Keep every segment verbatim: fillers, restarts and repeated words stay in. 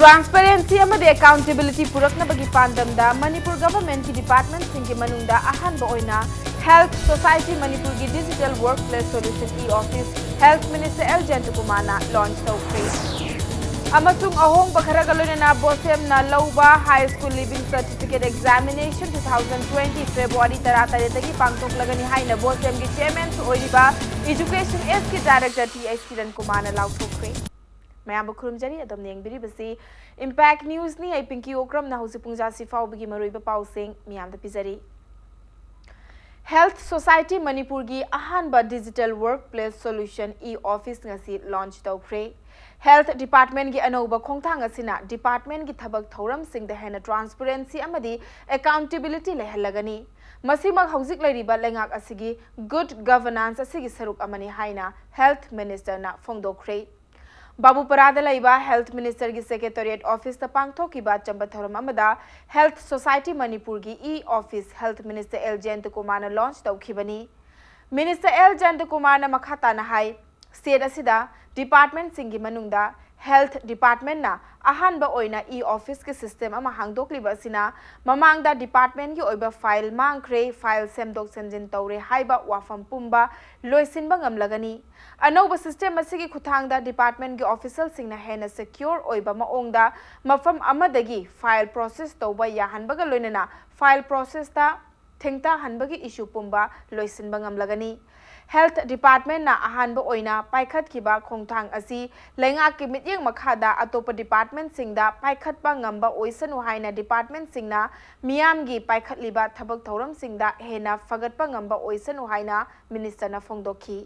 Transparency ꯑꯃꯗꯤ accountability ꯄꯨꯔꯛꯅꯕꯒꯤ ꯄꯥꯟꯗꯝꯗ Manipur governmentꯀꯤ departmentꯁꯤꯡꯒꯤ ꯃꯅꯨꯡꯗ ꯑꯍꯥꯟꯕ ꯑꯣꯏꯅ Health Society ꯃꯅꯤꯄꯨꯔꯒꯤ digital workplace solution e-office Health Minister L ꯖꯌꯟꯇꯀꯨꯃꯥꯔꯅ launch ꯇꯧꯈ꯭ꯔꯦ꯫ ꯑꯃꯁꯨꯡ ꯑꯍꯣꯡꯕ ꯈꯔꯒ ꯂꯣꯏꯅꯅ ꯕꯣꯁꯦꯝꯅ ꯂꯧꯕ High School Leaving Certificate Examination two thousand twenty February ꯇꯔꯥꯇꯔꯦꯠꯇꯒꯤ ꯄꯥꯡꯊꯣꯛꯂꯒꯅꯤ ꯍꯥꯏꯅ ꯕꯣꯁꯦꯝꯒꯤ chairmanꯁꯨ ꯑꯣꯏꯔꯤꯕ Education Sꯀꯤ director T H Kiran ꯀꯨꯃꯥꯔꯅ ꯂꯥꯎꯊꯣꯛꯈ꯭ꯔꯦ꯫ ꯃꯌꯥꯝꯕꯨ ꯈꯨꯔꯨꯝꯖꯔꯤ꯫ ꯑꯗꯣꯝꯅ ꯌꯦꯡꯕꯤꯔꯤꯕꯁꯤ Impact Newsꯅꯤ꯫ ꯑꯩ ꯄꯤꯡꯀꯤ ꯑꯣꯀ꯭ꯔꯝꯅ ꯍꯧꯖꯤꯛ ꯄꯨꯡ ꯖꯥ ꯁꯤꯐꯥꯎꯕꯒꯤ ꯃꯔꯨꯑꯣꯏꯕ ꯄꯥꯎꯁꯤꯡ ꯃꯤꯌꯥꯝꯗ ꯄꯤꯖꯔꯤ꯫ Health Society ꯃꯅꯤꯄꯨꯔꯒꯤ ꯑꯍꯥꯟꯕ digital workplace solution e-office ꯉꯁꯤ launch ꯇꯧꯈ꯭ꯔꯦ꯫ Health departmentꯀꯤ ꯑꯅꯧꯕ ꯈꯣꯡꯊꯥꯡ ꯑꯁꯤꯅ departmentꯀꯤ ꯊꯕꯛ ꯊꯧꯔꯝꯁꯤꯡꯗ ꯍꯦꯟꯅ transparency ꯑꯃꯗꯤ accountability ꯂꯩꯍꯜꯂꯒꯅꯤ꯫ ꯃꯁꯤꯃꯛ ꯍꯧꯖꯤꯛ ꯂꯩꯔꯤꯕ ꯂꯩꯉꯥꯛ ꯑꯁꯤꯒꯤ good governance ꯑꯁꯤꯒꯤ ꯁꯔꯨꯛ ꯑꯃꯅꯤ ꯍꯥꯏꯅ Health Ministerꯅ ꯐꯣꯡꯗꯣꯛꯈ꯭ꯔꯦ꯫ ꯕꯥꯕꯨꯄꯔꯥꯗ ꯂꯩꯕ Health Ministerꯒꯤ Secretariat Officeꯇ ꯄꯥꯡꯊꯣꯛꯈꯤꯕ ꯑꯆꯝꯕ ꯊꯧꯔꯝ ꯑꯃꯗ Health Society ꯃꯅꯤꯄꯨꯔꯒꯤ e-office Health Minister L ꯖꯌꯟꯇꯀꯨꯃꯥꯔꯅ launch ꯇꯧꯈꯤꯕꯅꯤ꯫ Minister L ꯖꯌꯟꯇꯀꯨꯃꯥꯔꯅ ꯃꯈꯥ ꯇꯥꯅ ꯍꯥꯏ, state ꯑꯁꯤꯗ departmentꯁꯤꯡꯒꯤ ꯃꯅꯨꯡꯗ Health Departmentꯅ ꯑꯍꯥꯟꯕ ꯑꯣꯏꯅ e-officeꯀꯤ system ꯑꯃ ꯍꯥꯡꯗꯣꯛꯂꯤꯕ ꯑꯁꯤꯅ ꯃꯃꯥꯡꯗ departmentꯀꯤ ꯑꯣꯏꯕ file ꯃꯥꯡꯈ꯭ꯔꯦ, file ꯁꯦꯝꯗꯣꯛ ꯁꯦꯝꯖꯤꯟ ꯇꯧꯔꯦ ꯍꯥꯏꯕ ꯋꯥꯐꯝ ꯄꯨꯝꯕ ꯂꯣꯏꯁꯤꯟꯕ ꯉꯝꯂꯒꯅꯤ꯫ ꯑꯅꯧꯕ system ꯑꯁꯤꯒꯤ ꯈꯨꯠꯊꯥꯡꯗ departmentꯀꯤ officialꯁꯤꯡꯅ ꯍꯦꯟꯅ secure ꯑꯣꯏꯕ ꯃꯑꯣꯡꯗ ꯃꯐꯝ ꯑꯃꯗꯒꯤ file process ꯇꯧꯕ ꯌꯥꯍꯟꯕꯒ ꯂꯣꯏꯅꯅ file processꯇ ꯊꯦꯡꯊꯍꯟꯕꯒꯤ issue ꯄꯨꯝꯕ ꯂꯣꯏꯁꯤꯟꯕ ꯉꯝꯂꯒꯅꯤ꯫ Health Departmentꯅ ꯑꯍꯥꯟꯕ ꯑꯣꯏꯅ ꯄꯥꯏꯈꯠꯈꯤꯕ ꯈꯣꯡꯊꯥꯡ ꯑꯁꯤ ꯂꯩꯉꯥꯛꯀꯤ ꯃꯤꯠꯌꯦꯡ ꯃꯈꯥꯗ ꯑꯇꯣꯞꯄ departmentꯁꯤꯡꯗ ꯄꯥꯏꯈꯠꯄ ꯉꯝꯕ ꯑꯣꯏꯁꯅꯨ ꯍꯥꯏꯅ departmentꯁꯤꯡꯅ ꯃꯤꯌꯥꯝꯒꯤ ꯄꯥꯏꯈꯠꯂꯤꯕ ꯊꯕꯛ ꯊꯧꯔꯝꯁꯤꯡꯗ ꯍꯦꯟꯅ ꯐꯒꯠꯄ ꯉꯝꯕ ꯑꯣꯏꯁꯅꯨ ꯍꯥꯏꯅ Ministerꯅ ꯐꯣꯡꯗꯣꯛꯈꯤ꯫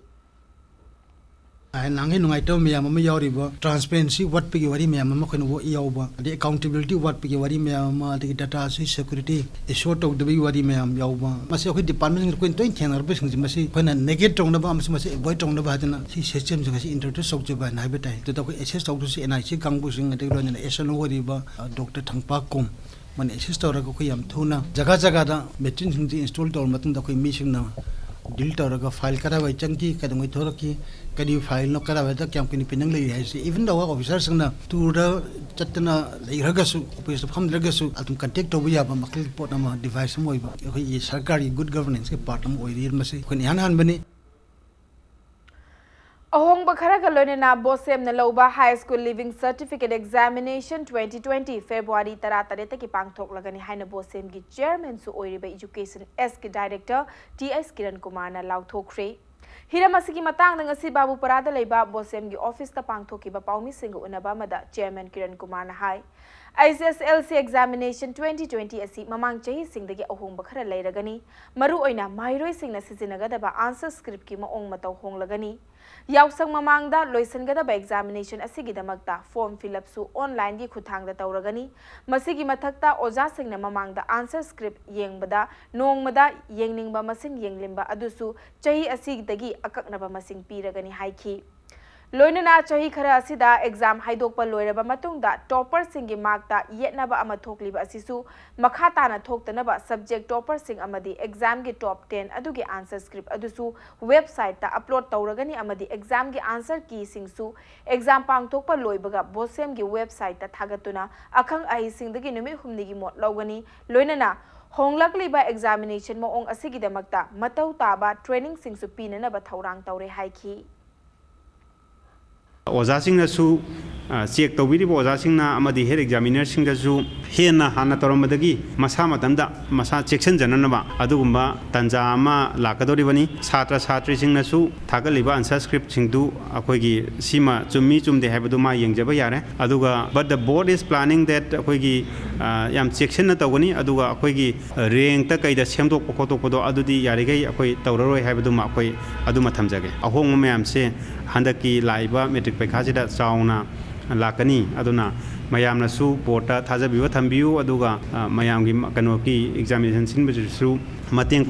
ꯅꯍꯥꯟꯒꯤ ꯅꯨꯡꯉꯥꯏꯇꯕ ꯃꯌꯥꯝ ꯑꯃ ꯌꯥꯎꯔꯤꯕ transparency ꯋꯥꯠꯄꯒꯤ ꯋꯥꯔꯤ ꯃꯌꯥꯝ ꯑꯃ ꯑꯩꯈꯣꯏꯅ ꯌꯥꯎꯕ, ꯑꯗꯩ accountability ꯋꯥꯠꯄꯒꯤ ꯋꯥꯔꯤ ꯃꯌꯥꯝ ꯑꯃ, ꯑꯗꯒꯤ dataꯁꯤ security assure ꯇꯧꯗꯕꯒꯤ ꯋꯥꯔꯤ ꯃꯌꯥꯝ ꯌꯥꯎꯕ, ꯃꯁꯤ ꯑꯩꯈꯣꯏ departmentꯁꯤꯡ ꯑꯩꯈꯣꯏꯅ ꯇꯣꯏꯅ ꯊꯦꯡꯅꯔꯛꯄꯁꯤꯡꯁꯦ ꯃꯁꯤ ꯑꯩꯈꯣꯏꯅ negate ꯇꯧꯅꯕ ꯑꯃꯁꯨꯡ ꯃꯁꯤ avoid ꯇꯧꯅꯕ ꯍꯥꯏꯗꯅ ꯁꯤ systemꯁꯤꯡ ꯑꯁꯤ introduce ꯇꯧꯖꯕ ꯍꯥꯏꯅ ꯍꯥꯏꯕ ꯇꯥꯏ꯫ ꯑꯗꯨꯗ ꯑꯩꯈꯣꯏ assist ꯇꯧꯗꯣꯏꯁꯤ N I C ꯀꯥꯡꯕꯨꯁꯤꯡ, ꯑꯗꯒꯤ ꯂꯣꯏꯅꯅ S N O ꯑꯣꯏꯔꯤꯕ, ꯑ, Doctor ꯊꯪꯄꯥꯛꯀꯣꯝ, ꯃꯣꯏꯅ assist ꯇꯧꯔꯒ ꯑꯩꯈꯣꯏ ꯌꯥꯝ ꯊꯨꯅ ꯖꯒꯥ ꯖꯒꯥꯗ machineꯁꯤꯡꯁꯤ install ꯇꯧꯔ ꯃꯇꯨꯡꯗ ꯑꯩꯈꯣꯏ ꯃꯤꯁꯤꯡꯅ ꯗꯤꯜ ꯇꯧꯔꯒ ꯐꯥꯏꯜ ꯀꯗꯥꯏꯋꯥꯏ ꯆꯪꯈꯤ, ꯀꯩꯗꯧꯉꯩ ꯊꯣꯛꯂꯛꯈꯤ, ꯀꯔꯤ ꯐꯥꯏꯜꯅꯣ, ꯀꯗꯥꯏꯋꯥꯏꯗ ꯀꯌꯥꯝ ꯀꯨꯏꯅ ꯄꯦꯟꯗꯤꯡ ꯂꯩꯔꯤ ꯍꯥꯏꯁꯤ, ꯏꯚꯟ ꯗ ꯑꯣꯐꯤꯁꯥꯔꯁꯤꯡꯅ ꯇꯨꯔꯗ ꯆꯠꯇꯅ ꯂꯩꯈ꯭ꯔꯒꯁꯨ, ꯑꯣꯐꯤꯁꯇ ꯐꯝꯗ꯭ꯔꯒꯁꯨ ꯑꯗꯨꯝ ꯀꯟꯇꯦꯛ ꯇꯧꯕ ꯌꯥꯕ ꯃꯈꯜꯒꯤ ꯄꯣꯠ ꯑꯃ, ꯗꯤꯚꯥꯏꯁ ꯑꯃ ꯑꯣꯏꯕ, ꯑꯩꯈꯣꯏꯒꯤ ꯁꯔꯀꯥꯔꯒꯤ ꯒꯨꯗ ꯒꯚꯔꯅꯦꯟꯁꯀꯤ ꯄꯥꯔꯠ ꯑꯃ ꯑꯣꯏꯔꯤ꯫ ꯃꯁꯤ ꯑꯩꯈꯣꯏꯅ ꯏꯍꯥꯟ ꯍꯥꯟꯕꯅꯤ꯫ ꯑꯍꯣꯡꯕ ꯈꯔꯒ ꯂꯣꯏꯅꯅ ꯕꯣꯁꯦꯝꯅ ꯂꯧꯕ High School Leaving Certificate Examination twenty twenty February ꯇꯔꯥꯇꯔꯦꯠꯇꯒꯤ ꯄꯥꯡꯊꯣꯛꯂꯒꯅꯤ ꯍꯥꯏꯅ ꯕꯣꯁꯦꯝꯒꯤ ꯆꯤꯌꯔꯃꯦꯟꯁꯨ ꯑꯣꯏꯔꯤꯕ Education Sꯀꯤ ꯗꯥꯏꯔꯦꯛꯇꯔ ꯇꯤ ꯑꯦꯁ ꯀꯤꯔꯟ ꯀꯨꯃꯥꯔꯅ ꯂꯥꯎꯊꯣꯛꯈ꯭ꯔꯦ꯫ ꯍꯤꯔꯝ ꯑꯁꯤꯒꯤ ꯃꯇꯥꯡꯗ ꯉꯁꯤ ꯕꯥꯕꯨꯄꯔꯥꯗ ꯂꯩꯕ ꯕꯣꯁꯦꯝꯒꯤ ꯑꯣꯐꯤꯁꯇ ꯄꯥꯡꯊꯣꯛꯈꯤꯕ ꯄꯥꯎꯃꯤꯁꯤꯡꯒ ꯎꯅꯕ ꯑꯃꯗ ꯆꯤꯌꯔꯃꯦꯟ ꯀꯤꯔꯟ ꯀꯨꯃꯥꯔꯅ ꯍꯥꯏ, H S L C Examination twenty twenty ꯑꯁꯤ ꯃꯃꯥꯡ ꯆꯍꯤꯁꯤꯡꯗꯒꯤ ꯑꯍꯣꯡꯕ ꯈꯔ ꯂꯩꯔꯒꯅꯤ꯫ ꯃꯔꯨꯑꯣꯏꯅ ꯃꯍꯩꯔꯣꯏꯁꯤꯡꯅ ꯁꯤꯖꯤꯟꯅꯒꯗꯕ answer scriptꯀꯤ ꯃꯑꯣꯡ ꯃꯇꯧ ꯍꯣꯡꯂꯒꯅꯤ꯫ ꯌꯥꯎꯁꯪ ꯃꯃꯥꯡꯗ ꯂꯣꯏꯁꯤꯟꯒꯗꯕ examination ꯑꯁꯤꯒꯤꯗꯃꯛꯇ form fill upꯁꯨ onlineꯒꯤ ꯈꯨꯠꯊꯥꯡꯗ ꯇꯧꯔꯒꯅꯤ꯫ ꯃꯁꯤꯒꯤ ꯃꯊꯛꯇ ꯑꯣꯖꯥꯁꯤꯡꯅ ꯃꯃꯥꯡꯗ answer script ꯌꯦꯡꯕꯗ ꯅꯣꯡꯃꯗ ꯌꯦꯡꯅꯤꯡꯕ ꯃꯁꯤꯡ ꯌꯦꯡꯂꯤꯡꯕ ꯑꯗꯨꯁꯨ ꯆꯍꯤ ꯑꯁꯤꯗꯒꯤ ꯑꯀꯛꯅꯕ ꯃꯁꯤꯡ ꯄꯤꯔꯒꯅꯤ ꯍꯥꯏꯈꯤ꯫ ꯂꯣꯏꯅꯅ ꯆꯍꯤ ꯈꯔ ꯑꯁꯤꯗ exam ꯍꯥꯏꯗꯣꯛꯄ ꯂꯣꯏꯔꯕ ꯃꯇꯨꯡꯗ topperꯁꯤꯡꯒꯤ ꯃꯥꯔꯛꯇ ꯌꯦꯠꯅꯕ ꯑꯃ ꯊꯣꯛꯂꯤꯕ ꯑꯁꯤꯁꯨ ꯃꯈꯥ ꯇꯥꯅ ꯊꯣꯛꯇꯅꯕ subject topperꯁꯤꯡ ꯑꯃꯗꯤ examꯒꯤ top ten ꯑꯗꯨꯒꯤ answer script ꯑꯗꯨꯁꯨ websiteꯇ upload ꯇꯧꯔꯒꯅꯤ ꯑꯃꯗꯤ examꯒꯤ answer keyꯁꯤꯡꯁꯨ exam ꯄꯥꯡꯊꯣꯛꯄ ꯂꯣꯏꯕꯒ ꯕꯣꯁꯦꯝꯒꯤ websiteꯇ ꯊꯥꯒꯠꯇꯨꯅ ꯑꯈꯪ ꯑꯍꯩꯁꯤꯡꯗꯒꯤ ꯅꯨꯃꯤꯠ ꯍꯨꯝꯅꯤꯒꯤ ꯃꯣꯠ ꯂꯧꯒꯅꯤ꯫ ꯂꯣꯏꯅꯅ ꯍꯣꯡꯂꯛꯂꯤꯕ examination ꯃꯑꯣꯡ ꯑꯁꯤꯒꯤꯗꯃꯛꯇ ꯃꯊꯧ ꯇꯥꯕ trainingꯁꯤꯡꯁꯨ ꯄꯤꯅꯅꯕ ꯊꯧꯔꯥꯡ ꯇꯧꯔꯦ ꯍꯥꯏꯈꯤ꯫ ꯑꯣꯖꯥꯁꯤꯡꯅꯁꯨ, ꯑ, check ꯇꯧꯕꯤꯔꯤꯕ ꯑꯣꯖꯥꯁꯤꯡꯅ ꯑꯃꯗꯤ head examinerꯁꯤꯡꯗꯁꯨ ꯍꯦꯟꯅ ꯍꯥꯟꯅ ꯇꯧꯔꯝꯕꯗꯒꯤ ꯃꯁꯥ ꯃꯊꯟꯇ ꯃꯁꯥ ꯆꯦꯛꯁꯤꯟꯖꯅꯅꯕ ꯑꯗꯨꯒꯨꯝꯕ ꯇꯥꯟꯖꯥ ꯑꯃ ꯂꯥꯛꯀꯗꯧꯔꯤꯕꯅꯤ꯫ ꯁꯥꯇ꯭ꯔ ꯁꯥꯇ꯭ꯔꯤꯁꯤꯡꯅꯁꯨ ꯊꯥꯒꯠꯂꯤꯕ answer scriptꯁꯤꯡꯗꯨ ꯑꯩꯈꯣꯏꯒꯤ ꯁꯤꯃ ꯆꯨꯝꯃꯤ ꯆꯨꯝꯗꯦ ꯍꯥꯏꯕꯗꯨ ꯃꯥ ꯌꯦꯡꯖꯕ ꯌꯥꯔꯦ꯫ ꯑꯗꯨꯒ but the board is planning that ꯑꯩꯈꯣꯏꯒꯤ, ꯑ, ꯌꯥꯝ ꯆꯦꯛꯁꯤꯟꯅ ꯇꯧꯒꯅꯤ꯫ ꯑꯗꯨꯒ ꯑꯩꯈꯣꯏꯒꯤ rankꯇ ꯀꯩꯗ ꯁꯦꯝꯗꯣꯛꯄ ꯈꯣꯠꯇꯣꯛꯄꯗꯣ ꯑꯗꯨꯗꯤ ꯌꯥꯔꯤꯈꯩ ꯑꯩꯈꯣꯏ ꯇꯧꯔꯔꯣꯏ ꯍꯥꯏꯕꯗꯨꯃ ꯑꯩꯈꯣꯏ ꯑꯗꯨꯃ ꯊꯝꯖꯒꯦ꯫ ꯑꯍꯣꯡꯕ ꯃꯌꯥꯝꯁꯦ ꯍꯟꯗꯛꯀꯤ ꯂꯥꯛꯏꯕ matric ꯄꯩꯈꯥꯁꯤꯗ ꯆꯥꯎꯅ ꯂꯥꯛꯀꯅꯤ꯫ ꯑꯗꯨꯅ ꯃꯌꯥꯝꯅꯁꯨ boardꯇ ꯊꯥꯖꯕꯤꯕ ꯊꯝꯕꯤꯌꯨ, ꯑꯗꯨꯒ, ꯑ, ꯃꯌꯥꯝꯒꯤ ꯀꯩꯅꯣꯒꯤ examination ꯁꯤꯟꯕꯁꯤꯁꯨ ꯃꯇꯦꯡ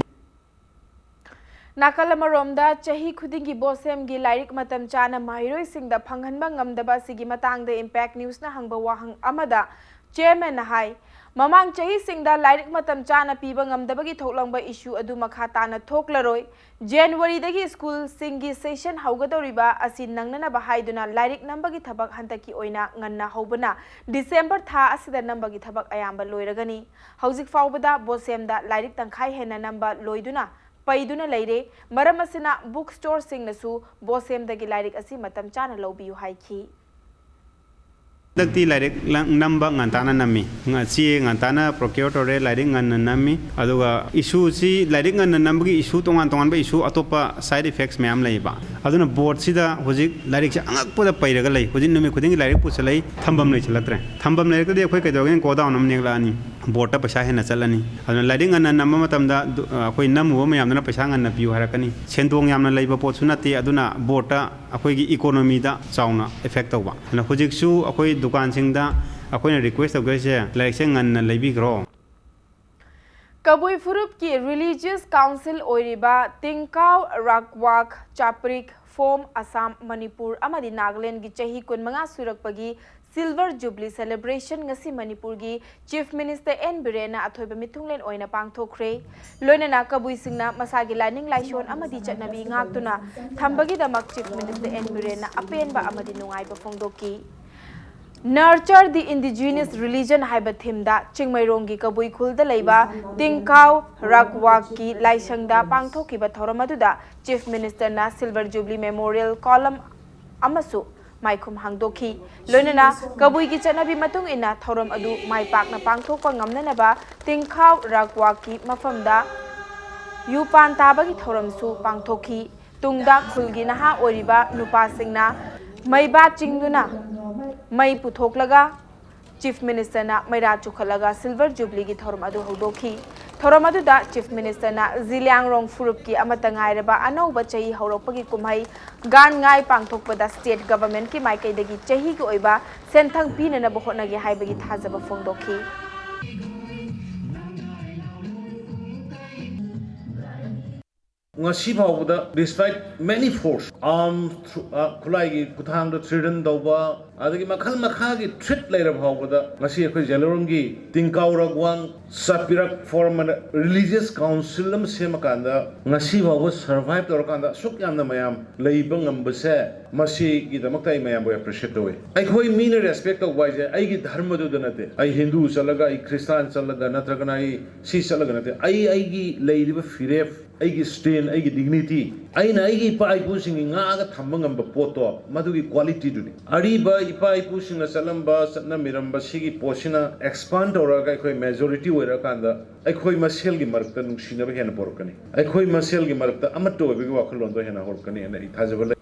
ꯅꯥꯀꯜ ꯑꯃꯔꯣꯝꯗ, ꯆꯍꯤ ꯈꯨꯗꯤꯡꯒꯤ ꯕꯣꯁꯦꯝꯒꯤ ꯂꯥꯏꯔꯤꯛ ꯃꯇꯝ ꯆꯥꯅ ꯃꯍꯩꯔꯣꯏꯁꯤꯡꯗ ꯐꯪꯍꯟꯕ ꯉꯝꯗꯕ ꯑꯁꯤꯒꯤ ꯃꯇꯥꯡꯗ Impact Newsꯅ ꯍꯪꯕ ꯋꯥꯍꯪ ꯑꯃꯗ ꯆꯦꯌꯔꯃꯦꯟꯅ ꯍꯥꯏ, ꯃꯃꯥꯡ ꯆꯍꯤꯁꯤꯡꯗ ꯂꯥꯏꯔꯤꯛ ꯃꯇꯝ ꯆꯥꯅ ꯄꯤꯕ ꯉꯝꯗꯕꯒꯤ ꯊꯣꯛꯂꯝꯕ ꯏꯁꯨ ꯑꯗꯨ ꯃꯈꯥ ꯇꯥꯅ ꯊꯣꯛꯂꯔꯣꯏ꯫ ꯖꯅꯋꯥꯔꯤꯗꯒꯤ ꯁ꯭ꯀꯨꯜꯁꯤꯡꯒꯤ ꯁꯦꯁꯟ ꯍꯧꯒꯗꯧꯔꯤꯕ ꯑꯁꯤ ꯅꯪꯅꯅꯕ ꯍꯥꯏꯗꯨꯅ ꯂꯥꯏꯔꯤꯛ ꯅꯝꯕꯒꯤ ꯊꯕꯛ ꯍꯟꯗꯛꯀꯤ ꯑꯣꯏꯅ ꯉꯟꯅ ꯍꯧꯕꯅ ꯗꯤꯁꯦꯝꯕꯔ ꯊꯥ ꯑꯁꯤꯗ ꯅꯝꯕꯒꯤ ꯊꯕꯛ ꯑꯌꯥꯝꯕ ꯂꯣꯏꯔꯒꯅꯤ꯫ ꯍꯧꯖꯤꯛ ꯐꯥꯎꯕꯗ ꯕꯣꯁꯦꯝꯗ ꯂꯥꯏꯔꯤꯛ ꯇꯪꯈꯥꯏ ꯍꯦꯟꯅ ꯅꯝꯕ ꯂꯣꯏꯗꯨꯅ ꯄꯩꯗꯨꯅ ꯂꯩꯔꯦ꯫ ꯃꯔꯝ ꯑꯁꯤꯅ ꯕꯨꯛ ꯁ꯭ꯇꯣꯔꯁꯤꯡꯅꯁꯨ ꯕꯣꯁꯦꯝꯗꯒꯤ ꯂꯥꯏꯔꯤꯛ ꯑꯁꯤ ꯃꯇꯝ ꯆꯥꯅ ꯂꯧꯕꯤꯌꯨ ꯍꯥꯏꯈꯤ꯫ ꯍꯟꯗꯛꯇꯤ ꯂꯥꯏꯔꯤꯛ ꯂ- ꯅꯝꯕ ꯉꯟꯇꯥꯅ ꯅꯝꯃꯤ꯫ ꯉ- ꯆꯦ ꯉꯟꯇꯥꯅ ꯄ꯭ꯔꯣꯀ꯭ꯌꯣꯔ ꯇꯧꯔꯦ, ꯂꯥꯏꯔꯤꯛ ꯉꯟꯅ ꯅꯝꯃꯤ꯫ ꯑꯗꯨꯒ ꯏꯁꯨꯁꯤ, ꯂꯥꯏꯔꯤꯛ ꯉꯟꯅ ꯅꯝꯕꯒꯤ ꯏꯁꯨ ꯇꯣꯉꯥꯟ ꯇꯣꯉꯥꯟꯕ ꯏꯁꯨ, ꯑꯇꯣꯞꯄ ꯁꯥꯏꯗ ꯏꯐꯦꯛꯁ ꯃꯌꯥꯝ ꯂꯩꯌꯦꯕ꯫ ꯑꯗꯨꯅ ꯕꯣꯔꯗꯁꯤꯗ ꯍꯧꯖꯤꯛ ꯂꯥꯏꯔꯤꯛꯁꯦ ꯑꯉꯛꯄꯗ ꯄꯩꯔꯒ ꯂꯩ꯫ ꯍꯧꯖꯤꯛ ꯅꯨꯃꯤꯠ ꯈꯨꯗꯤꯡꯒꯤ ꯂꯥꯏꯔꯤꯛ ꯄꯨꯁꯜꯂꯛꯏ, ꯊꯝꯐꯝ ꯂꯩꯁꯤꯜꯂꯛꯇ꯭ꯔꯦ꯫ ꯊꯝꯐꯝ ꯂꯩꯔꯛꯇ꯭ꯔꯗꯤ ꯑꯩꯈꯣꯏ ꯀꯩꯗꯧꯒꯦ, ꯒꯣꯗꯥꯎꯟ ꯑꯃ ꯅꯦꯛꯂꯛꯑꯅꯤ, ꯕꯣꯔꯗꯇ ꯄꯩꯁꯥ ꯍꯦꯟꯅ ꯆꯠꯂꯅꯤ꯫ ꯑꯗꯨꯅ ꯂꯥꯏꯔꯤꯛ ꯉꯟꯅ ꯅꯝꯕ ꯃꯇꯝꯗ ꯗꯨ- ꯑꯩꯈꯣꯏ ꯅꯝꯃꯨꯕ ꯃꯌꯥꯝꯗꯨꯅ ꯄꯩꯁꯥ ꯉꯟꯅ ꯄꯤꯌꯨ ꯍꯥꯏꯔꯛꯀꯅꯤ꯫ ꯁꯦꯟꯗꯣꯡ ꯌꯥꯝꯅ ꯂꯩꯕ ꯄꯣꯠꯁꯨ ꯅꯠꯇꯦ꯫ ꯑꯗꯨꯅ ꯕꯣꯔꯗꯇ ꯑꯩꯈꯣꯏꯒꯤ ꯏꯀꯣꯅꯣꯃꯤꯗ ꯆꯥꯎꯅ ꯏꯐꯦꯛ ꯇꯧꯕ꯫ ꯑꯗꯨꯅ ꯍꯧꯖꯤꯛꯁꯨ ꯑꯩꯈꯣꯏ ꯗꯨꯀꯥꯟꯁꯤꯡꯗ ꯑꯩꯈꯣꯏꯅ ꯔꯤꯀ꯭ꯋꯦꯁ ꯇꯧꯖꯔꯤꯁꯦ, ꯂꯥꯏꯔꯤꯛꯁꯦ ꯉꯟꯅ ꯂꯩꯕꯤꯈ꯭ꯔꯣ꯫ ꯀꯕꯨꯏ ꯐꯨꯔꯨꯞꯀꯤ ꯔꯤꯂꯤꯖꯤꯌꯁ ꯀꯥꯎꯟꯁꯤꯜ ꯑꯣꯏꯔꯤꯕ ꯇꯤꯡꯀꯥꯎ ꯔꯥꯛꯋꯥꯛ ꯆꯥꯄ꯭ꯔꯤꯛ ꯐꯣꯝ ꯑꯁꯥꯝ, ꯃꯅꯤꯄꯨꯔ ꯑꯃꯗꯤ ꯅꯥꯒꯥꯂꯦꯟꯗꯒꯤ ꯆꯍꯤ ꯀꯨꯟꯃꯉꯥ ꯁꯨꯔꯛꯄꯒꯤ ꯁꯤꯜꯚꯔ ꯖꯨꯕꯂꯤ ꯁꯦꯂꯦꯕ꯭ꯔꯦꯁꯟ ꯉꯁꯤ ꯃꯅꯤꯄꯨꯔꯒꯤ ꯆꯤꯐ ꯃꯤꯅꯤꯁꯇꯔ ꯑꯦꯟ ꯕꯤꯔꯦꯟꯅ ꯑꯊꯣꯏꯕ ꯃꯤꯊꯨꯡꯂꯦꯟ ꯑꯣꯏꯅ ꯄꯥꯡꯊꯣꯛꯈ꯭ꯔꯦ꯫ ꯂꯣꯏꯅꯅ ꯀꯕꯨꯏꯁꯤꯡꯅ ꯃꯁꯥꯒꯤ ꯂꯥꯏꯅꯤꯡ ꯂꯥꯏꯁꯣꯟ ꯑꯃꯗꯤ ꯆꯠꯅꯕꯤ ꯉꯥꯛꯇꯨꯅ ꯊꯝꯕꯒꯤꯗꯃꯛ ꯆꯤꯐ ꯃꯤꯅꯤꯁꯇꯔ ꯑꯦꯟ ꯕꯤꯔꯦꯟꯅ ꯑꯄꯦꯟꯕ ꯑꯃꯗꯤ ꯅꯨꯡꯉꯥꯏꯕ ꯐꯣꯡꯗꯣꯛꯈꯤ꯫ Nurture the Indigenous Religion ꯍꯥꯏꯕ ꯊꯤꯝꯗ ꯆꯤꯡꯃꯩꯔꯣꯡꯒꯤ ꯀꯕꯨꯏ ꯈꯨꯜꯗ ꯂꯩꯕ ꯇꯤꯡꯈꯥꯎ ꯔꯥꯛꯋꯥꯛꯀꯤ ꯂꯥꯏꯁꯪꯗ ꯄꯥꯡꯊꯣꯛꯈꯤꯕ ꯊꯧꯔꯝ ꯑꯗꯨꯗ ꯆꯤꯐ ꯃꯤꯅꯤꯁꯇꯔꯅ ꯁꯤꯜꯚꯔ ꯖꯨꯕꯂꯤ ꯃꯦꯃꯣꯔꯤꯌꯦꯜ ꯀꯣꯂꯝ ꯑꯃꯁꯨ ꯃꯥꯏꯈꯨꯝ ꯍꯥꯡꯗꯣꯛꯈꯤ꯫ ꯂꯣꯏꯅꯅ ꯀꯕꯨꯏꯒꯤ ꯆꯠꯅꯕꯤ ꯃꯇꯨꯡ ꯏꯟꯅ ꯊꯧꯔꯝ ꯑꯗꯨ ꯃꯥꯏ ꯄꯥꯛꯅ ꯄꯥꯡꯊꯣꯛꯄ ꯉꯝꯅꯅꯕ ꯇꯤꯡꯈꯥꯎ ꯔꯥꯛꯋꯥꯛꯀꯤ ꯃꯐꯝꯗ ꯌꯨ ꯄꯥꯟ ꯇꯥꯕꯒꯤ ꯊꯧꯔꯝꯁꯨ ꯄꯥꯡꯊꯣꯛꯈꯤ꯫ ꯇꯨꯡꯗ ꯈꯨꯜꯒꯤ ꯅꯍꯥ ꯑꯣꯏꯔꯤꯕ ꯅꯨꯄꯥꯁꯤꯡꯅ ꯃꯩꯕꯥ ꯆꯤꯡꯗꯨꯅ ꯃꯩ ꯄꯨꯊꯣꯛꯂꯒ ꯆꯤꯐ ꯃꯤꯅꯤꯁꯇꯔꯅ ꯃꯩꯔꯥ ꯆꯨꯈꯠꯂꯒ ꯁꯤꯜꯚꯔ ꯖꯨꯕꯂꯤꯒꯤ ꯊꯧꯔꯝ ꯑꯗꯨ ꯍꯧꯗꯣꯛꯈꯤ꯫ ꯊꯧꯔꯝ ꯑꯗꯨꯗ ꯆꯤꯐ ꯃꯤꯅꯤꯁꯇꯔꯅ ꯖꯤꯂꯤꯌꯥꯡꯔꯣꯡ ꯐꯨꯔꯨꯞꯀꯤ ꯑꯃꯠꯇ ꯉꯥꯏꯔꯕ ꯑꯅꯧꯕ ꯆꯍꯤ ꯍꯧꯔꯛꯄꯒꯤ ꯀꯨꯝꯍꯩ ꯒꯥꯟ ꯉꯥꯏ ꯄꯥꯡꯊꯣꯛꯄꯗ ꯁ꯭ꯇꯦꯠ ꯒꯚꯔꯟꯃꯦꯟꯠꯀꯤ ꯃꯥꯏꯀꯩꯗꯒꯤ ꯆꯍꯤꯒꯤ ꯑꯣꯏꯕ ꯁꯦꯟꯊꯪ ꯄꯤꯅꯅꯕ ꯍꯣꯠꯅꯒꯦ ꯍꯥꯏꯕꯒꯤ ꯊꯥꯖꯕ ꯐꯣꯡꯗꯣꯛꯈꯤ꯫ ꯉꯁꯤ ꯐꯥꯎꯕꯗ, despite many force, arms, ꯈꯨꯠꯂꯥꯏꯒꯤ ꯈꯨꯠꯊꯥꯡꯗ threaten ꯇꯧꯕ, ꯑꯗꯒꯤ ꯃꯈꯜ ꯃꯈꯥꯒꯤ threat ꯂꯩꯔꯕ ꯐꯥꯎꯕꯗ ꯉꯁꯤ ꯑꯩꯈꯣꯏ ꯖꯦꯂꯣꯔꯣꯝꯒꯤ ꯇꯤꯡꯀꯥꯎ ꯔꯒꯋꯥꯡ ꯆꯥꯄꯤꯔꯛ ꯐꯣꯔꯝ ꯑꯅ religious council ꯑꯃ ꯁꯦꯝꯃꯀꯥꯟꯗ ꯉꯁꯤ ꯐꯥꯎꯕ survive ꯇꯧꯔꯀꯥꯟꯗ ꯑꯁꯨꯛ ꯌꯥꯝꯅ ꯃꯌꯥꯝ ꯂꯩꯕ ꯉꯝꯕꯁꯦ, ꯃꯁꯤꯒꯤꯗꯃꯛꯇ ꯑꯩ ꯃꯌꯥꯝꯕꯨ appreciate ꯇꯧꯏ꯫ ꯑꯩꯈꯣꯏ ꯃꯤꯅ respect ꯇꯧꯕ ꯍꯥꯏꯁꯦ ꯑꯩꯒꯤ ꯙꯔꯃꯗꯨꯗ ꯅꯠꯇꯦ, ꯑꯩ ꯍꯤꯟꯗꯨ ꯆꯠꯂꯒ, ꯑꯩ ꯈ꯭ꯔꯤꯁꯇꯥꯟ ꯆꯠꯂꯒ, ꯅꯠꯇ꯭ꯔꯒꯅ ꯑꯩ ꯁꯤ ꯆꯠꯂꯒ ꯅꯠꯇꯦ꯫ ꯑꯩ ꯑꯩꯒꯤ ꯂꯩꯔꯤꯕ ꯐꯤꯔꯦꯞ, ꯑꯩꯒꯤ stand, ꯑꯩꯒꯤ dignity, ꯑꯩꯅ ꯑꯩꯒꯤ ꯏꯄꯥ ꯏꯄꯨꯁꯤꯡꯒꯤ ꯉꯥꯛꯑꯒ ꯊꯝꯕ ꯉꯝꯕ ꯄꯣꯠꯇꯣ, ꯃꯗꯨꯒꯤ qualityꯗꯨꯅꯤ꯫ ꯑꯔꯤꯕ ꯏꯄꯥ ꯏꯄꯨꯁꯤꯡꯅ ꯆꯠꯂꯝꯕ, ꯆꯠꯅꯃꯤꯔꯝꯕ ꯁꯤꯒꯤ ꯄꯣꯠꯁꯤꯅ expand ꯇꯧꯔꯒ ꯑꯩꯈꯣꯏ majority ꯑꯣꯏꯔꯀꯥꯟꯗ ꯑꯩꯈꯣꯏ ꯃꯁꯦꯜꯒꯤ ꯃꯔꯛꯇ ꯅꯨꯡꯁꯤꯅꯕ ꯍꯦꯟꯅ ꯄꯣꯔꯛꯀꯅꯤ꯫ ꯑꯩꯈꯣꯏ ꯃꯁꯦꯜꯒꯤ ꯃꯔꯛꯇ ꯑꯃꯠꯇ ꯑꯣꯏꯕꯒꯤ ꯋꯥꯈꯜꯂꯣꯟꯗꯣ ꯍꯦꯟꯅ ꯍꯧꯔꯛꯀꯅꯤ ꯍꯥꯏꯅ ꯑꯩ ꯊꯥꯖꯕ ꯂꯩ꯫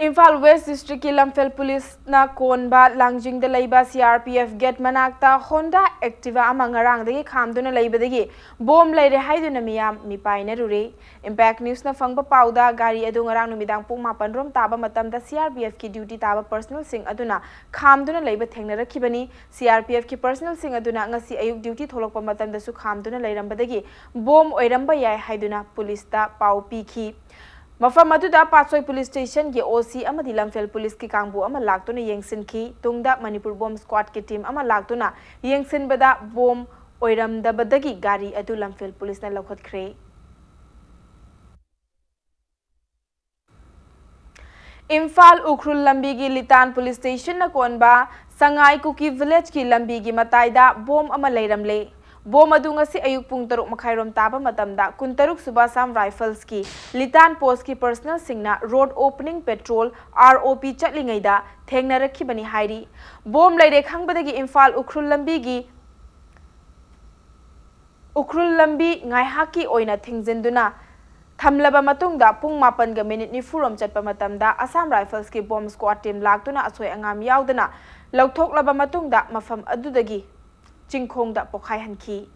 ꯏꯝꯐꯥꯜ ꯋꯦꯁ ꯗꯤꯁꯇ꯭ꯔꯤꯛꯀꯤ ꯂꯝꯐꯦꯜ ꯄꯨꯂꯤꯁꯅ ꯀꯣꯟꯕ ꯂꯥꯡꯖꯤꯡꯗ ꯂꯩꯕ C R P F gate ꯃꯅꯥꯛꯇ Honda Activa ꯑꯃ ꯉꯔꯥꯡꯗꯒꯤ ꯈꯥꯝꯗꯨꯅ ꯂꯩꯕꯗꯒꯤ ꯕꯣꯝ ꯂꯩꯔꯦ ꯍꯥꯏꯗꯨꯅ ꯃꯤꯌꯥꯝ ꯃꯤꯄꯥꯏꯅꯔꯨꯔꯦ꯫ Impact Newsꯅ ꯐꯪꯕ ꯄꯥꯎꯗ, ꯒꯥꯔꯤ ꯑꯗꯨ ꯉꯔꯥꯡ ꯅꯨꯃꯤꯗꯥꯡ ꯄꯨꯡ ꯃꯥꯄꯟ ꯔꯣꯝ ꯇꯥꯕ ꯃꯇꯝꯗ C R P Fꯀꯤ duty ꯇꯥꯕ personnelꯁꯤꯡ ꯑꯗꯨꯅ ꯈꯥꯝꯗꯨꯅ ꯂꯩꯕ ꯊꯦꯡꯅꯔꯛꯈꯤꯕꯅꯤ꯫ C R P Fꯀꯤ personnelꯁꯤꯡ ꯑꯗꯨꯅ ꯉꯁꯤ ꯑꯌꯨꯛ duty ꯊꯣꯛꯂꯛꯄ ꯃꯇꯝꯗꯁꯨ ꯈꯥꯝꯗꯨꯅ ꯂꯩꯔꯝꯕꯗꯒꯤ ꯕꯣꯝ ꯑꯣꯏꯔꯝꯕ ꯌꯥꯏ ꯍꯥꯏꯗꯨꯅ ꯄꯨꯂꯤꯁꯇ ꯄꯥꯎ ꯄꯤꯈꯤ꯫ ꯃꯐꯝ ꯑꯗꯨꯗ ꯄꯥꯠꯁꯣꯏ ꯄꯨꯂꯤꯁ ꯁ꯭ꯇꯦꯁꯟꯒꯤ O C ꯑꯃꯗꯤ ꯂꯝꯐꯦꯜ ꯄꯨꯂꯤꯁꯀꯤ ꯀꯥꯡꯕꯨ ꯑꯃ ꯂꯥꯛꯇꯨꯅ ꯌꯦꯡꯁꯤꯟꯈꯤ꯫ ꯇꯨꯡꯗ ꯃꯅꯤꯄꯨꯔ ꯕꯣꯝ squadꯀꯤ team ꯑꯃ ꯂꯥꯛꯇꯨꯅ ꯌꯦꯡꯁꯤꯟꯕꯗ ꯕꯣꯝ ꯑꯣꯏꯔꯝꯗꯕꯗꯒꯤ ꯒꯥꯔꯤ ꯑꯗꯨ ꯂꯝꯐꯦꯜ ꯄꯨꯂꯤꯁꯅ ꯂꯧꯈꯠꯈ꯭ꯔꯦ꯫ ꯏꯝꯐꯥꯜ ꯎꯈ꯭ꯔꯨꯜ ꯂꯝꯕꯤꯒꯤ ꯂꯤꯇꯥꯟ ꯄꯨꯂꯤꯁ ꯁ꯭ꯇꯦꯁꯟꯅ ꯀꯣꯟꯕ ꯁꯉꯥꯏ ꯀꯨꯀꯤ ꯚꯤꯂꯦꯖꯀꯤ ꯂꯝꯕꯤꯒꯤ ꯃꯇꯥꯏꯗ ꯕꯣꯝ ꯑꯃ ꯂꯩꯔꯝꯂꯦ꯫ ꯕꯣꯝ ꯑꯗꯨ ꯉꯁꯤ ꯑꯌꯨꯛ ꯄꯨꯡ ꯇꯔꯨꯛ ꯃꯈꯥꯏꯔꯣꯝ ꯇꯥꯕ ꯃꯇꯝꯗ ꯀꯨꯟꯇꯔꯨꯛ ꯁꯨꯕ Assam Riflesꯀꯤ ꯂꯤꯇꯥꯟ postꯀꯤ personnelꯁꯤꯡꯅ road opening patrol, R O P, ꯆꯠꯂꯤꯉꯩꯗ ꯊꯦꯡꯅꯔꯛꯈꯤꯕꯅꯤ ꯍꯥꯏꯔꯤ꯫ ꯕꯣꯝ ꯂꯩꯔꯦ ꯈꯪꯕꯗꯒꯤ ꯏꯝꯐꯥꯜ ꯎꯈ꯭ꯔꯨꯜ ꯂꯝꯕꯤꯒꯤ ꯎꯈ꯭ꯔꯨꯜ ꯂꯝꯕꯤ ꯉꯥꯏꯍꯥꯛꯀꯤ ꯑꯣꯏꯅ ꯊꯤꯡꯖꯤꯟꯗꯨꯅ ꯊꯝꯂꯕ ꯃꯇꯨꯡꯗ ꯄꯨꯡ ꯃꯥꯄꯟꯒ minute ꯅꯤꯐꯨꯔꯣꯝ ꯆꯠꯄ ꯃꯇꯝꯗ Assam Riflesꯀꯤ bomb squad team ꯂꯥꯛꯇꯨꯅ ꯑꯁꯣꯏ ꯑꯉꯥꯝ ꯌꯥꯎꯗꯅ ꯂꯧꯊꯣꯛꯂꯕ ꯃꯇꯨꯡꯗ ꯃꯐꯝ ꯑꯗꯨꯗꯒꯤ ꯆꯤꯡꯈꯣꯡꯗ ꯄꯣꯈꯥꯏꯍꯟꯈꯤ꯫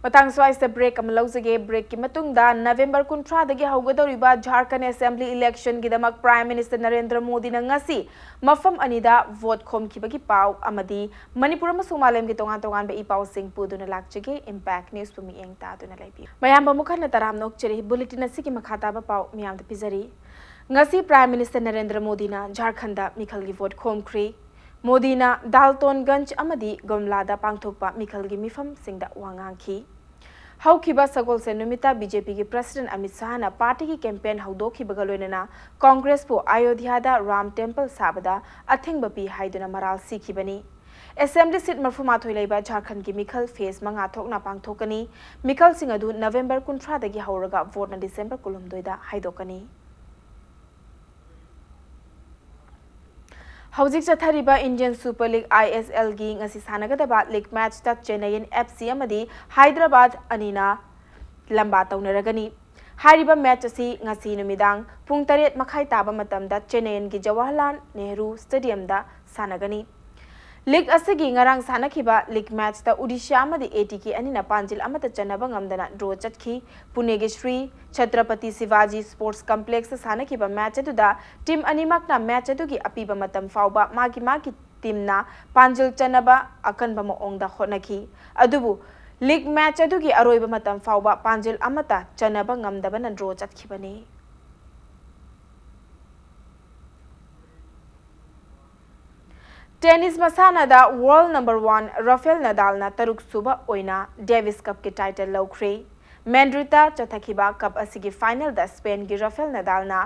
ꯃꯇꯥꯡ ꯁ꯭ꯋꯥꯏꯁꯤꯗ ꯕ꯭ꯔꯦꯛ ꯑꯃ ꯂꯧꯖꯒꯦ꯫ ꯕ꯭ꯔꯦꯛꯀꯤ ꯃꯇꯨꯡꯗ ꯅꯕꯦꯝꯕꯔ ꯀꯨꯟꯊ꯭ꯔꯥꯗꯒꯤ ꯍꯧꯒꯗꯧꯔꯤꯕ ꯖꯥꯔꯈꯟ ꯑꯦꯁꯦꯝꯕ꯭ꯂꯤ ꯏꯂꯦꯛꯁꯟꯒꯤꯗꯃꯛ ꯄ꯭ꯔꯥꯏꯝ ꯃꯤꯅꯤꯁꯇꯔ ꯅꯔꯦꯟꯗ꯭ꯔ ꯃꯣꯗꯤꯅ ꯉꯁꯤ ꯃꯐꯝ ꯑꯅꯤꯗ ꯚꯣꯠ ꯈꯣꯝꯈꯤꯕꯒꯤ ꯄꯥꯎ ꯑꯃꯗꯤ ꯃꯅꯤꯄꯨꯔ ꯑꯃꯁꯨꯡ ꯃꯥꯂꯦꯝꯒꯤ ꯇꯣꯉꯥꯟ ꯇꯣꯉꯥꯟꯕ ꯏ ꯄꯥꯎꯁꯤꯡ ꯄꯨꯗꯨꯅ ꯂꯥꯛꯆꯒꯦ꯫ ꯏꯝꯄꯦꯛ ꯅ꯭ꯌꯨꯁꯄꯨ ꯃꯤꯠꯌꯦꯡ ꯇꯥꯗꯨꯅ ꯂꯩꯕꯤꯌꯨ꯫ ꯃꯌꯥꯝꯕꯨ ꯑꯃꯨꯛ ꯍꯟꯅ ꯇꯔꯥꯝꯅ ꯑꯣꯛꯆꯔꯤ꯫ ꯕꯨꯂꯦꯇꯤꯟ ꯑꯁꯤꯒꯤ ꯃꯈꯥ ꯇꯥꯕ ꯄꯥꯎ ꯃꯤꯌꯥꯝꯗ ꯄꯤꯖꯔꯤ꯫ ꯉꯁꯤ ꯄ꯭ꯔꯥꯏꯝ ꯃꯤꯅꯤꯁꯇꯔ ꯅꯔꯦꯟꯗ꯭ꯔ ꯃꯣꯗꯤꯅ ꯖꯥꯔꯈꯟꯗ ꯃꯤꯈꯜꯒꯤ ꯚꯣꯠ ꯈꯣꯝꯈ꯭ꯔꯤ꯫ ꯃꯣꯗꯤꯅ ꯗꯥꯜꯇꯣꯟꯒꯟꯖ ꯑꯃꯗꯤ ꯒꯨꯝꯂꯥꯗ ꯄꯥꯡꯊꯣꯛꯄ ꯃꯤꯈꯜꯒꯤ ꯃꯤꯐꯝꯁꯤꯡꯗ ꯋꯥ ꯉꯥꯡꯈꯤ꯫ ꯍꯧꯈꯤꯕ ꯁꯒꯣꯜꯁꯦꯟ ꯅꯨꯃꯤꯠꯇ ꯕꯤ ꯖꯦ ꯄꯤꯒꯤ ꯄ꯭ꯔꯁꯤꯗꯦꯟꯠ ꯑꯃꯤꯠ ꯁꯥꯍꯅ ꯄꯥꯔꯇꯤꯒꯤ ꯀꯦꯝꯄꯦꯟ ꯍꯧꯗꯣꯛꯈꯤꯕꯒ ꯂꯣꯏꯅꯅ ꯀꯣꯡꯒ꯭ꯔꯦꯁꯄꯨ ꯑꯌꯣꯙ꯭ꯌꯥꯗ ꯔꯥꯝ ꯇꯦꯝꯄꯜ ꯁꯥꯕꯗ ꯑꯊꯤꯡꯕ ꯄꯤ ꯍꯥꯏꯗꯨꯅ ꯃꯔꯥꯜ ꯁꯤꯈꯤꯕꯅꯤ꯫ ꯑꯦꯁꯦꯝꯕ꯭ꯂꯤ ꯁꯤꯠ ꯃꯔꯤꯐꯨꯃꯥꯊꯣꯏ ꯂꯩꯕ ꯖꯥꯔꯈꯟꯒꯤ ꯃꯤꯈꯜ ꯐꯦꯖ ꯃꯉꯥ ꯊꯣꯛꯅ ꯄꯥꯡꯊꯣꯛꯀꯅꯤ꯫ ꯃꯤꯈꯜꯁꯤꯡ ꯑꯗꯨ ꯅꯕꯦꯝꯕꯔ ꯀꯨꯟꯊ꯭ꯔꯥꯗꯒꯤ ꯍꯧꯔꯒ ꯚꯣꯠꯅ ꯗꯤꯁꯦꯝꯕꯔ ꯀꯨꯟꯍꯨꯝꯗꯣꯏꯗ ꯍꯥꯏꯗꯣꯛꯀꯅꯤ꯫ ꯍꯧꯖꯤꯛ ꯆꯠꯊꯔꯤꯕ ꯏꯟꯗꯤꯌꯟ ꯁꯨꯄꯔ ꯂꯤꯒ, ꯑꯥꯏ ꯑꯦꯁ ꯑꯦꯜꯒꯤ ꯉꯁꯤ ꯁꯥꯟꯅꯒꯗꯕ ꯂꯤꯒ ꯃꯦꯆꯇ ꯆꯦꯟꯅꯌꯟ ꯑꯦꯐ ꯁꯤ ꯑꯃꯗꯤ ꯍꯥꯏꯗ꯭ꯔꯕꯥꯗ ꯑꯅꯤꯅ ꯂꯝꯕꯥ ꯇꯧꯅꯔꯒꯅꯤ꯫ ꯍꯥꯏꯔꯤꯕ ꯃꯦꯆ ꯑꯁꯤ ꯉꯁꯤ ꯅꯨꯃꯤꯗꯥꯡ ꯄꯨꯡ ꯇꯔꯦꯠ ꯃꯈꯥꯏ ꯇꯥꯕ ꯃꯇꯝꯗ ꯆꯦꯟꯅꯌꯟꯒꯤ ꯖꯋꯥꯍꯔꯂꯥꯜ ꯅꯦꯍꯔꯨ ꯁ꯭ꯇꯦꯗꯤꯌꯝꯗ ꯁꯥꯟꯅꯒꯅꯤ꯫ ꯂꯤꯒ ꯑꯁꯤꯒꯤ ꯉꯔꯥꯡ ꯁꯥꯟꯅꯈꯤꯕ ꯂꯤꯒ ꯃꯦꯆꯇ ꯎꯗꯤꯁꯥ ꯑꯃꯗꯤ ꯑꯦ ꯇꯤ ꯀꯦ ꯑꯅꯤꯅ ꯄꯥꯟꯖꯤꯜ ꯑꯃꯠꯇ ꯆꯟꯅꯕ ꯉꯝꯗꯅ ꯗ꯭ꯔꯣ ꯆꯠꯈꯤ꯫ ꯄꯨꯅꯦꯒꯤ ꯁ꯭ꯔꯤ ꯆꯇ꯭ꯔꯄꯇꯤ ꯁꯤꯚꯥꯖꯤ ꯁ꯭ꯄꯣꯔꯠꯁ ꯀꯝꯄ꯭ꯂꯦꯛꯁꯇ ꯁꯥꯟꯅꯈꯤꯕ ꯃꯦꯆ ꯑꯗꯨꯗ ꯇꯤꯝ ꯑꯅꯤꯃꯛꯅ ꯃꯦꯆ ꯑꯗꯨꯒꯤ ꯑꯄꯤꯕ ꯃꯇꯝ ꯐꯥꯎꯕ ꯃꯥꯒꯤ ꯃꯥꯒꯤ ꯇꯤꯝꯅ ꯄꯥꯟꯖꯤꯜ ꯆꯟꯅꯕ ꯑꯀꯟꯕ ꯃꯑꯣꯡꯗ ꯍꯣꯠꯅꯈꯤ꯫ ꯑꯗꯨꯕꯨ ꯂꯤꯒ ꯃꯦꯆ ꯑꯗꯨꯒꯤ ꯑꯔꯣꯏꯕ ꯃꯇꯝ ꯐꯥꯎꯕ ꯄꯥꯟꯖꯤꯜ ꯑꯃꯠꯇ ꯆꯟꯅꯕ ꯉꯝꯗꯕꯅ ꯗ꯭ꯔꯣ ꯆꯠꯈꯤꯕꯅꯤ꯫ ꯇꯦꯅꯤꯁ ꯃꯁꯥꯟꯅꯗ ꯋꯥꯔꯜꯗ ꯅꯝꯕꯔ ꯋꯥꯟ ꯔꯐꯦꯜ ꯅꯗꯥꯜꯅ ꯇꯔꯨꯛ ꯁꯨꯕ ꯑꯣꯏꯅ ꯗꯦꯕꯤꯁ ꯀꯞꯀꯤ ꯇꯥꯏꯇꯜ ꯂꯧꯈ꯭ꯔꯦ꯫ ꯃꯦꯗ꯭ꯔꯤꯗꯇ ꯆꯠꯊꯈꯤꯕ ꯀꯞ ꯑꯁꯤꯒꯤ ꯐꯥꯏꯅꯦꯜꯗ ꯁ꯭ꯄꯦꯟꯒꯤ ꯔꯐꯦꯜ ꯅꯗꯥꯜꯅ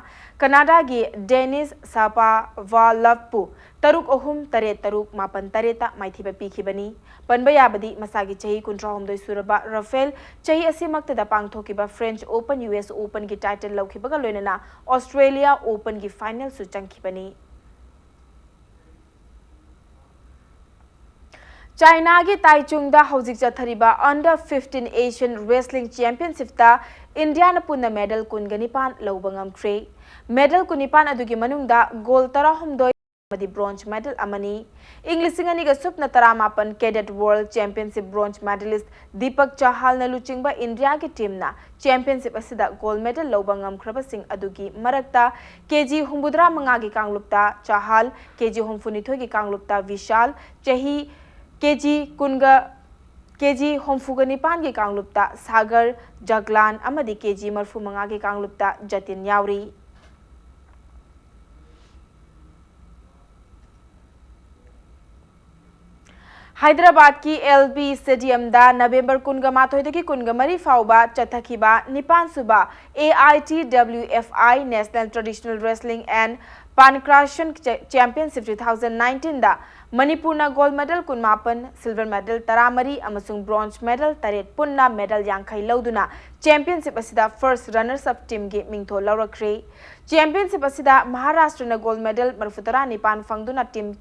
ꯀꯅꯥꯗꯥꯒꯤ ꯗꯦꯅꯤꯁ ꯁꯥꯄꯥꯚꯥꯂꯣꯚꯄꯨ ꯇꯔꯨꯛ ꯑꯍꯨꯝ, ꯇꯔꯦꯠ ꯇꯔꯨꯛ, ꯃꯥꯄꯟ ꯇꯔꯦꯠꯇ ꯃꯥꯏꯊꯤꯕ ꯄꯤꯈꯤꯕꯅꯤ꯫ ꯄꯟꯕ ꯌꯥꯕꯗꯤ ꯃꯁꯥꯒꯤ ꯆꯍꯤ ꯀꯨꯟꯊ꯭ꯔꯥꯍꯨꯝꯗꯣꯏ ꯁꯨꯔꯕ ꯔꯐꯦꯜ ꯆꯍꯤ ꯑꯁꯤꯃꯛꯇꯗ ꯄꯥꯡꯊꯣꯛꯈꯤꯕ ꯐ꯭ꯔꯦꯟꯆ ꯑꯣꯄꯟ, ꯌꯨ ꯑꯦꯁ ꯑꯣꯄꯟꯒꯤ ꯇꯥꯏꯇꯜ ꯂꯧꯈꯤꯕꯒ ꯂꯣꯏꯅꯅ ꯑꯣꯁꯇ꯭ꯔꯦꯂꯤꯌꯥ ꯑꯣꯄꯟꯒꯤ ꯐꯥꯏꯅꯦꯜꯁꯨ ꯆꯪꯈꯤꯕꯅꯤ꯫ ꯆꯥꯏꯅꯥꯒꯤ ꯇꯥꯏꯆꯨꯡꯗ ꯍꯧꯖꯤꯛ ꯆꯠꯊꯔꯤꯕ ꯑꯟꯗꯔ ꯐꯤꯐꯇꯤꯟ ꯑꯦꯁꯤꯌꯟ ꯔꯦꯁꯂꯤꯡ ꯆꯦꯝꯄꯤꯌꯟꯁꯤꯞꯇ ꯏꯟꯗꯤꯌꯥꯅ ꯄꯨꯟꯅ ꯃꯦꯗꯜ ꯀꯨꯟꯒ ꯅꯤꯄꯥꯟ ꯂꯧꯕ ꯉꯝꯈ꯭ꯔꯦ꯫ ꯃꯦꯗꯜ ꯀꯨꯟꯅꯤꯄꯥꯟ ꯑꯗꯨꯒꯤ ꯃꯅꯨꯡꯗ ꯒꯣꯜ ꯇꯔꯥꯍꯨꯝꯗꯣꯏ ꯑꯃꯗꯤ bronze medal ꯑꯃꯅꯤ꯫ ꯏꯪ ꯂꯤꯁꯤꯡ ꯑꯅꯤꯒ ꯁꯨꯞꯅ ꯇꯔꯥꯃꯥꯄꯟ Cadet World Championship bronze medalist Deepak ꯆꯍꯥꯜꯅ ꯂꯨꯆꯤꯡꯕ ꯏꯟꯗꯤꯌꯥꯒꯤ teamꯅ championship ꯑꯁꯤꯗ gold medal ꯂꯧꯕ ꯉꯝꯈ꯭ꯔꯕꯁꯤꯡ ꯑꯗꯨꯒꯤ ꯃꯔꯛꯇ KG ꯍꯨꯝꯐꯨꯇꯔꯥ ꯃꯉꯥꯒꯤ ꯀꯥꯡꯂꯨꯞꯇ ꯆꯍꯥꯜ, KG ꯍꯨꯝꯐꯨꯅꯤꯊꯣꯏꯒꯤ ꯀꯥꯡꯂꯨꯞꯇ ꯚꯤꯁꯥꯜ, ꯆꯍꯤ KG ꯀꯨꯟꯒ, KG ꯍꯨꯝꯐꯨꯒ ꯅꯤꯄꯥꯟꯒꯤ ꯀꯥꯡꯂꯨꯞꯇ ꯁꯥꯒꯔ, ꯖꯒ꯭ꯂꯥꯟ ꯑꯃꯗꯤ KG ꯃꯔꯤꯐꯨ ꯃꯉꯥꯒꯤ ꯀꯥꯡꯂꯨꯞꯇ ꯖꯇꯤꯟ ꯌꯥꯎꯔꯤ꯫ ꯍꯥꯏꯗ꯭ꯔꯕꯥꯗꯀꯤ LB Stadiumꯗ November ꯀꯨꯟꯒ ꯃꯥꯊꯣꯏꯗꯒꯤ ꯀꯨꯟꯒ ꯃꯔꯤ ꯐꯥꯎꯕ ꯆꯠꯊꯈꯤꯕ ꯅꯤꯄꯥꯟ ꯁꯨꯕ AITWFI National Traditional Wrestling and Pancration Championship two thousand nineteenꯗ ꯃꯅꯤꯄꯨꯔꯅ gold medal ꯀꯨꯟꯃꯥꯄꯟ, silver medal ꯇꯔꯥꯃꯔꯤ ꯑꯃꯁꯨꯡ bronze medal ꯇꯔꯦꯠ, ꯄꯨꯟꯅ medal ꯌꯥꯡꯈꯩ ꯂꯧꯗꯨꯅ championship ꯑꯁꯤꯗ first runners up teamꯒꯤ ꯃꯤꯡꯊꯣꯜ ꯂꯧꯔꯛꯈ꯭ꯔꯦ꯫ Championship ꯑꯁꯤꯗ ꯃꯍꯥꯔꯥꯁꯇ꯭ꯔꯅ gold medal ꯃꯔꯤꯐꯨꯇꯔꯥ ꯅꯤꯄꯥꯟ ꯐꯪꯗꯨꯅ team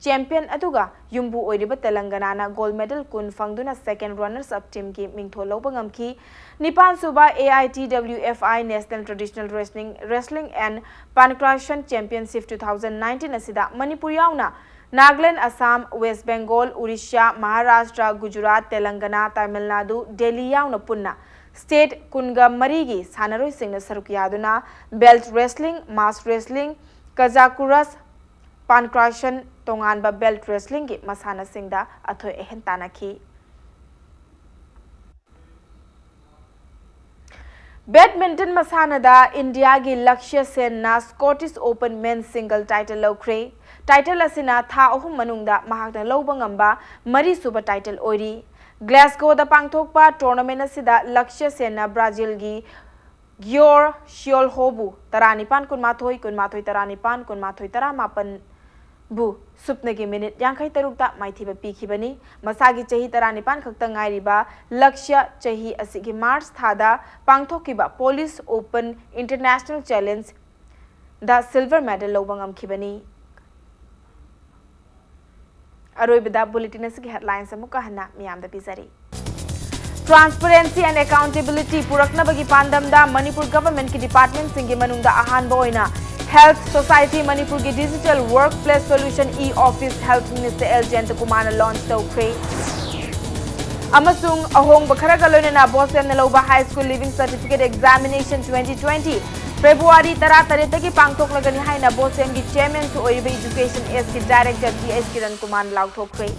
champion, ꯑꯗꯨꯒ ꯌꯨꯝꯕꯨ ꯑꯣꯏꯔꯤꯕ ꯇꯦꯂꯪꯒꯅꯥꯅ gold medal ꯀꯨꯟ ꯐꯪꯗꯨꯅ second runners up teamꯒꯤ ꯃꯤꯡꯊꯣꯜ ꯂꯧꯕ ꯉꯝꯈꯤ꯫ ꯅꯤꯄꯥꯟ ꯁꯨꯕ AITWFI National Traditional Wrestling, Wrestling and Pancration Championship two thousand nineteen ꯑꯁꯤꯗ ꯃꯅꯤꯄꯨꯔ ꯌꯥꯎꯅ ꯅꯥꯒꯥꯂꯦꯟ, ꯑꯁꯥꯝ, ꯋꯦꯁ ꯕꯦꯡꯒꯣꯜ, ꯎꯔꯤꯁ꯭ꯌꯥ, ꯃꯍꯥꯔꯥꯁꯇ꯭ꯔ, ꯒꯨꯖꯔꯥꯠ, ꯇꯦꯂꯪꯒꯅꯥ, ꯇꯥꯃꯤꯜ ꯅꯥꯗꯨ, ꯗꯦꯜꯂꯤ ꯌꯥꯎꯅ ꯄꯨꯟꯅ state ꯀꯨꯟꯒ ꯃꯔꯤꯒꯤ ꯁꯥꯟꯅꯔꯣꯏꯁꯤꯡꯅ ꯁꯔꯨꯛ ꯌꯥꯗꯨꯅ belt wrestling, mace wrestling, ꯀꯖꯥꯀꯨꯔꯁ, pancration ꯇꯣꯉꯥꯟꯕ belt wrestlingꯒꯤ ꯃꯁꯥꯟꯅꯁꯤꯡꯗ ꯑꯊꯣꯏ ꯑꯍꯦꯟ ꯇꯥꯟꯅꯈꯤ꯫ Badminton ꯃꯁꯥꯟꯅꯗ ꯏꯟꯗꯤꯌꯥꯒꯤ ꯂꯛꯁ꯭ꯌ ꯁꯦꯟꯅ Scottish Open men's single title ꯂꯧꯈ꯭ꯔꯦ꯫ Title ꯑꯁꯤꯅ ꯊꯥ ꯑꯍꯨꯝ ꯃꯅꯨꯡꯗ ꯃꯍꯥꯛꯅ ꯂꯧꯕ ꯉꯝꯕ ꯃꯔꯤꯁꯨꯕ title ꯑꯣꯏꯔꯤ꯫ Glasgowꯗ ꯄꯥꯡꯊꯣꯛꯄ tournament ꯑꯁꯤꯗ ꯂꯛꯁ꯭ꯌ ꯁꯦꯟꯅ ꯕ꯭ꯔꯥꯖꯤꯜꯒꯤ ꯒꯤꯌꯣꯔ ꯁꯤꯌꯣꯜꯍꯣꯕꯨ ꯇꯔꯥꯅꯤꯄꯥꯟ ꯀꯨꯟꯃꯥꯊꯣꯏ, ꯀꯨꯟꯃꯥꯊꯣꯏ ꯇꯔꯥꯅꯤꯄꯥꯟ, ꯀꯨꯟꯃꯥꯊꯣꯏ ꯇꯔꯥꯃꯥꯄꯟꯕꯨ ꯁꯨꯞꯅꯒꯤ minute ꯌꯥꯡꯈꯩ ꯇꯔꯨꯛꯇ ꯃꯥꯏꯊꯤꯕ ꯄꯤꯈꯤꯕꯅꯤ꯫ ꯃꯁꯥꯒꯤ ꯆꯍꯤ ꯇꯔꯥꯅꯤꯄꯥꯟ ꯈꯛꯇ ꯉꯥꯏꯔꯤꯕ ꯂꯛꯁ꯭ꯌ ꯆꯍꯤ ꯑꯁꯤꯒꯤ March ꯊꯥꯗ ꯄꯥꯡꯊꯣꯛꯈꯤꯕ Polish Open International Challengeꯗ silver medal ꯂꯧꯕ ꯉꯝꯈꯤꯕꯅꯤ꯫ ꯑꯔꯣꯏꯕꯗ bulletin ꯑꯁꯤꯒꯤ headlines ꯑꯃꯨꯛꯀ ꯍꯟꯅ ꯃꯤꯌꯥꯝꯗ ꯄꯤꯖꯔꯤ꯫ Transparency and accountability ꯄꯨꯔꯛꯅꯕꯒꯤ ꯄꯥꯟꯗꯝꯗ ꯃꯅꯤꯄꯨꯔ governmentꯀꯤ departmentꯁꯤꯡꯒꯤ ꯃꯅꯨꯡꯗ ꯑꯍꯥꯟꯕ ꯑꯣꯏꯅ Health Society ꯃꯅꯤꯄꯨꯔꯒꯤ Digital Workplace Solution e-Office Health Minister L ꯖꯌꯟꯇꯀꯨꯃꯥꯔꯅ launch ꯇꯧꯈ꯭ꯔꯦ꯫ ꯑꯃꯁꯨꯡ ꯑꯍꯣꯡꯕ ꯈꯔꯒ ꯂꯣꯏꯅꯅ ꯕꯣꯁꯦꯝꯅ ꯂꯧꯕ High School Leaving Certificate Examination twenty twenty February ꯇꯔꯥꯇꯔꯦꯠꯇꯒꯤ ꯄꯥꯡꯊꯣꯛꯂꯒꯅꯤ ꯍꯥꯏꯅ ꯕꯣꯁꯦꯝꯒꯤ chairmanꯁꯨ ꯑꯣꯏꯔꯤꯕ Education Sꯀꯤ director T H Kiran ꯀꯨꯃꯥꯔꯅ ꯂꯥꯎꯊꯣꯛꯈ꯭ꯔꯦ꯫